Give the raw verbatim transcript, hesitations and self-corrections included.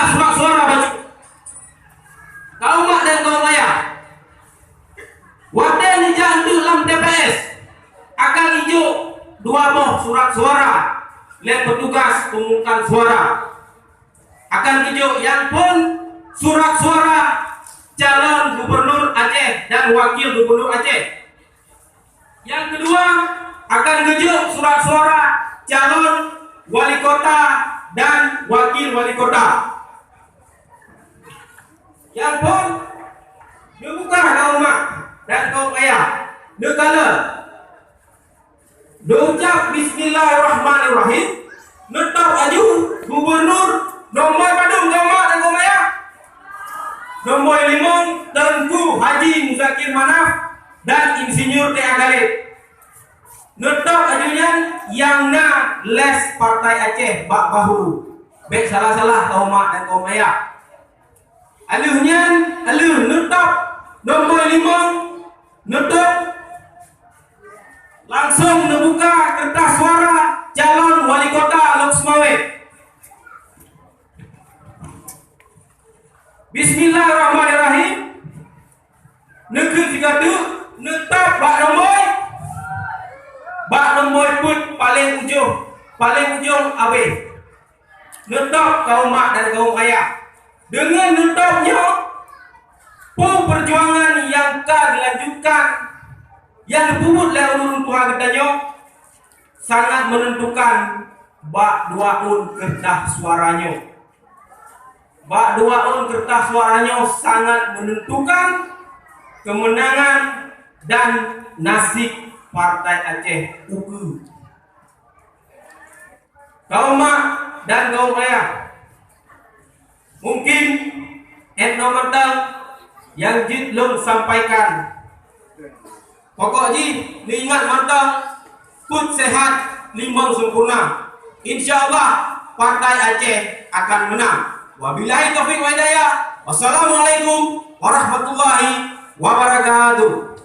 Surat suara bacut. Kaum mak dan kaum ayah, watée neujak enteuk lam T P S, akan geujok dua boh surat suara lé petugas pemungutan suara. Akan geujok nyang phon surat suara calon gubernur Aceh dan wakil gubernur Aceh. Nyang keudua, akan geujok surat suara calon wali kota dan wakil wali kota. Nyang phon, neubuka kaum mak dan kaum ayah, neukalon, neucab bismillahirrahmanirrahim, neutôb aju gubernur nomboi padum kaum mak dan kaum ayah. Nomboi limong, Teungku Haji Muzakir Manaf dan Insinyur T A Khalid. Neutôb aju nyan nyang na les Partai Aceh bak bahu. Bék salah-salah kaum mak dan kaum ayah. Aleuh nyan, aleuh neutôb nomboi limong, neutôb, langsong neubuka kertas suara calon wali kota Lhokseumawe. Bismillahirrahmanirrahim. Neukheun sigoe teuk, neutôb bak nomboi, bak nomboi peuet paleng ujong, paleng ujong abéh. Neutôb kaum mak dan kaum ayah. Deungon neutôb nyoe, peue peujuangan nyang ka geulanjutkan, nyang geupeubuet lé ureuëng tuha geutanyoe, sangat menentukan bak dua ôn keureudah suara nyoe. Bak dua ôn keureudah suara nyoe sangat menentukan kemenangan dan nasib Partai Aceh ukeue. Kaum mak dan kaum ayah, mungkin 'et noe mantong nyang jeuet lôn sampaikan. Pokok jih, neuingat mantong, peuet sehat, limong sempurna. Insya Allah, Partai Aceh akan menang. Wabillahi taufiq wal hidayah. Wassalamualaikum warahmatullahi wabarakatuh.